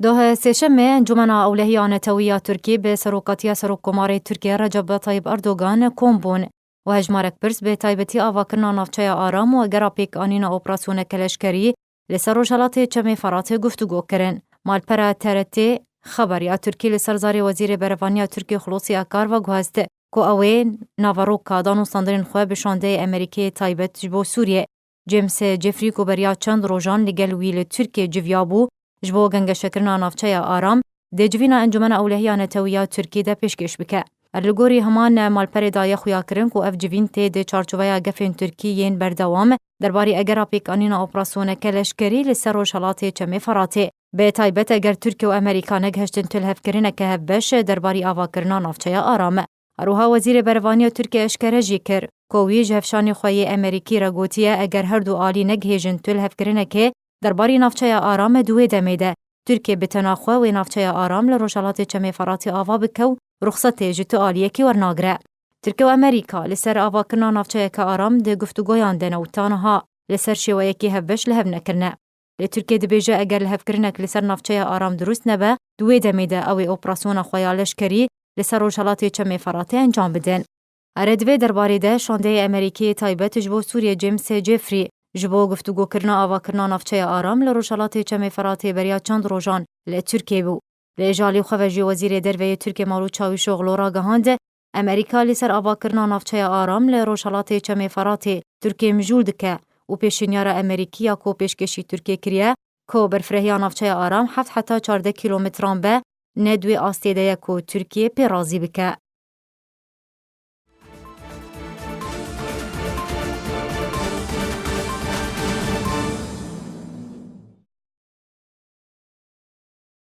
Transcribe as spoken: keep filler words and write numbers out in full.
Doh sêşemê Encûmena Ewlehiya Netewî ya Tirkî bi serokatiya Serokkomarê Tirkiyê Recep Tayyip Erdogan kom bûn û hejmarek pirs bi taybetî avakirina navçeya Aram û gera pêkanîna operasyoneke leşkerî li ser rojhelatê Çemê Feratê guftûgo kirin. Malpera T R T Xeber ya Tirkî li ser zarê Wezîrê Berevaniya Tirkiyê Xulosî Akar ve guhest ku ew ê naveroka danûstandinên xwe bi şandeyê Amerîkeyê taybet ji bo Sûriyê James Jeffrey ku beriya çend rojan li gel wî li Tirkiyê civiya bû, ji bo gengeşekirina navçeya Aram, di civîna Encûmena Ewlehiya Netewî ya Tirkî de pêşkêş bike. Her li gorî heman malperê daye xuyakirin ku ev civîn tê di çarçoveya gefên Tirkî yên berdewam derbarî egera pêkanîna operasyoneke leşkerî li ser rojhelatê Çemê Feratê. Bi taybet eger Tirkiye û Amerîka negihiştin tu lihevkirineke hevbeş derbarî avakirina navçeya Aram. Her wiha Wezîrê Berevaniya Tirkiye eşkere jî kir ku wî ji hevşanê xwe yê Amerîkî re gotiye, eger her du alî negihêjin tu lihevkirinekê derbarî navçeya Aram di wê demê de Tirkiye bi tena xwe wê navçeya Aram li rojhelatê Çemê Feratê ava bike û ruxsetê ji tu aliyekî wernagire. Tirkiye û Amerîka li ser avakirina navçeyeke aram di guftûgoyan de ne û ta niha li ser şêweyekî hevbeş li hev nekirine. Lê Tirkiye dibêje, eger lihevkirinek li ser navçeya Aram dirust nebe, di wê demê de ew ê operasyona xwe ya leşkerî li ser rojhelatê Çemê Feratê encam bidin. Here di vê derbarê de şandeyê Amerîkî yê taybet ji bo Sûriyê James Jeffrey ji bo guftûgokirina avakirina navçeya Aram li rojhelatê Çemê Feratê beriya çend rojan li Tirkiyê bû. Li êjalî xwe ve jî Wezîrê Derve yê Tirkiyê Mevlût Çavîşoglu ragihand, Amerîka li ser avakirina navçeya Aram li rojhelatê Çemê Feratê Tirkiyê mijûl dike û pêşinyara Amerîkî ya ku pêşkêşî Tirkiyê kiriye, ku berfirehîya navçeya Aram heft heta çardeh kîlometran be, ne di wê astê de ye ku Tirkiye pê razî bike.